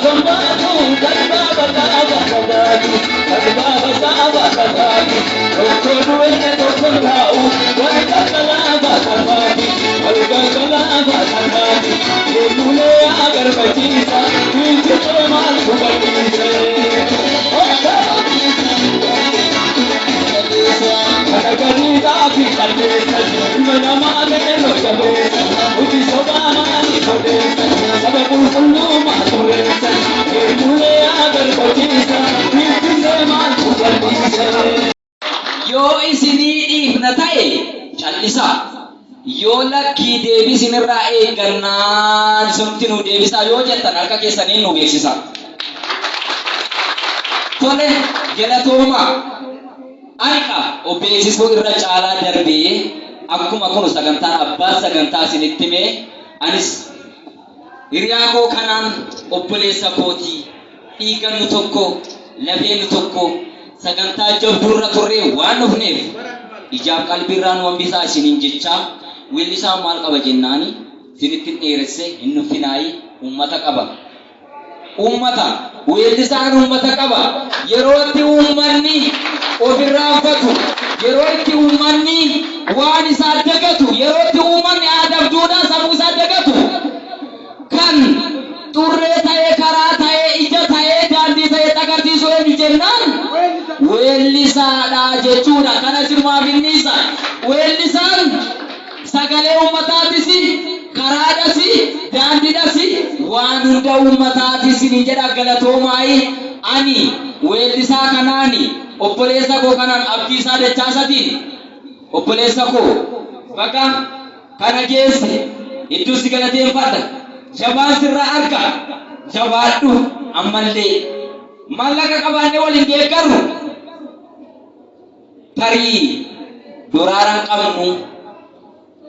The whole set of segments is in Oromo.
Sombaatu galbaa bal'aa bakka baatu galbaa bal'aa bakka baatu tokko du'ee tokko taa'u wal galgalaa bakka baati wal galgalaa bakka baati eenyulee agarbachiisa fiichitee maal hubachiise. Kana gadiidhaa fi qalbeessa ilma namaa leeloo jabeessa hojii sobaa maali odeessa saba qulqulluu maa xureessa eenyulee agarbachiisa fiichitee maal hubachiise. Yoo isinii dhiifna ta'e callisaa. Yoo lakkii deebii isinirraa eeggannaan isinumti nuu deebisaa yoo jettan harka keessaniin nu beeksisaa. Tole, galatoomaa. Ani kaa of beeksisuu irra caalaa darbee akkuma kunu sagantaan abbaan sagantaa isinitti hime anis hiriyaa koo kanaan obboleessa kooti, dhiigan nu tokko, lafeen nu tokko, sagantaa jabduu irra turree waan dhufneef ijaaf qalbii irraa nu hambisaa isiniin jechaa weellisaan maal qaba jennaani isinittin dheeresse hin nuffinaayi uummata qaba. Uummata. Weellisaan uummata qaba. Yeroo itti uummanni of irraanfatu, yeroo itti uummanni waan isaa dagatu, yeroo itti uummanni aadaaf duudhaa safuu isaa dagatu, kan xurree ta'ee, karaa ta'ee, ija ta'ee, daandii ta'ee agarsiisu eenyu jennaan weellisaadha jechuudha. Kana isinumaaf hin dhiisa. Weellisaan sagalee uummataatis, karaadhas, daandiidhas, waan hunda uummataatis isiniin jedha. Galatoomaayii. Ani weellisaa kanaani, obboleessa koo kanaan, Abdiisaa Dachaasatiin, obboleessa koo, baga kana geesse, hedduu si galateeffadha. Jabaan sirraa arga, jabaadhu. Ammallee maallaqa qabaannee waliin deeggarru, tarii doraaran qabnu,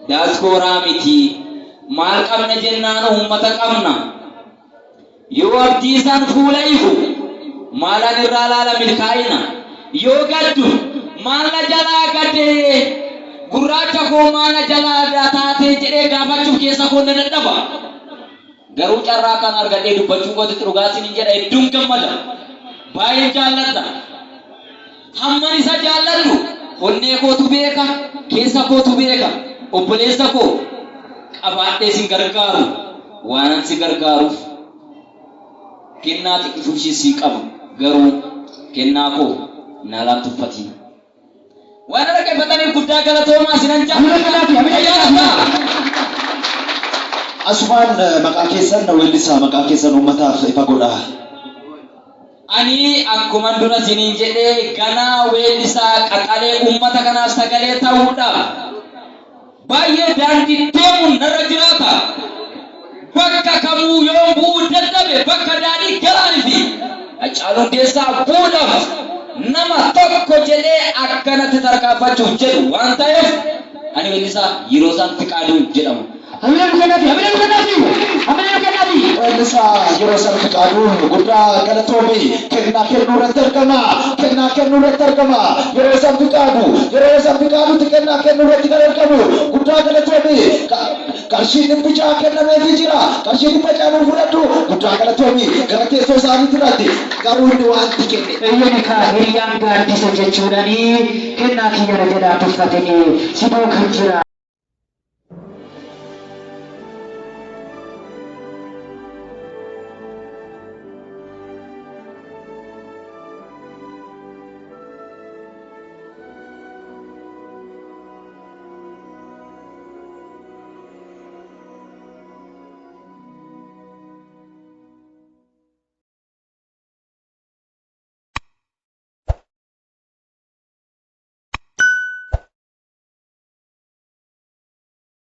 daaskooraa miti, maal qabna jennaan uummata qabna. Yoo Abdiisaan fuula ifu maalan irraa laala milkaa'ina, yoo gaddu maal na jalaa gaddee, gurraacha koo maal na jalaa taatee jedhee gaafachuuf keessa koo na dadhaba. Garuu carraa kan argadhee dubbachuu kootitti dhugaa isiniin jedha, hedduun gammada, baay'een jaalladha. Hamman isa jaalladhu onnee kootu beeka, keessa kootu beeka. Obboleessa koo, qabaadhee sin gargaaru, waanan si gargaaruuf kennaa xiqqishuu ishii sii qaba, garuu kennaa koo naalaan tuffatiin. Waan dhaggeeffataniif guddaa galatoomaa sinan jaalladha. Asumaan maqaa keessan, weellisaa, maqaa keessan uummataaf ifa godhaa. Ani akkuma dura isiniin jedhee, ganaa weellisaa qaxalee uummata kanaaf sagalee ta'uudhaaf baay'ee daandii deemuun narra jiraata. Bakka kamuu yoo bu'uu dadhabe, bakka daadhii galaanii fi Hacaaluu Hundeessaa bu'uudhaaf nama tokko jedhee akkanatti tarkaanfachuuf jedhu waan ta'eef, ani weellisaa Yeroo Fiqaaduu jedhama. Hamilee nu kennaafi, hamilee nu kennaafi, hamilee nu kennaafi. Weellisaa Yeroo Fiqaaduu, guddaa galatoomi. Kennaa kennuu irratti argama. Kennaa kennuu irratti argama. Yeroo isaan Fiqaadu, yeroo isaan Fiqaadutti kennaa kennuu irratti kan argamu. Guddaa galatoomi. Qarshii 600 kennameefii jira. Qarshii 600 nuu fudhadhu. Guddaa galatoomi. Gara teessoo isaaniitti irratti garuu inni wanti kenne. Eeyyani kaa, hiriyaan gaaddisa jechuudhani kennaa kiyyana jedhaa tuffatanii si duukan jira.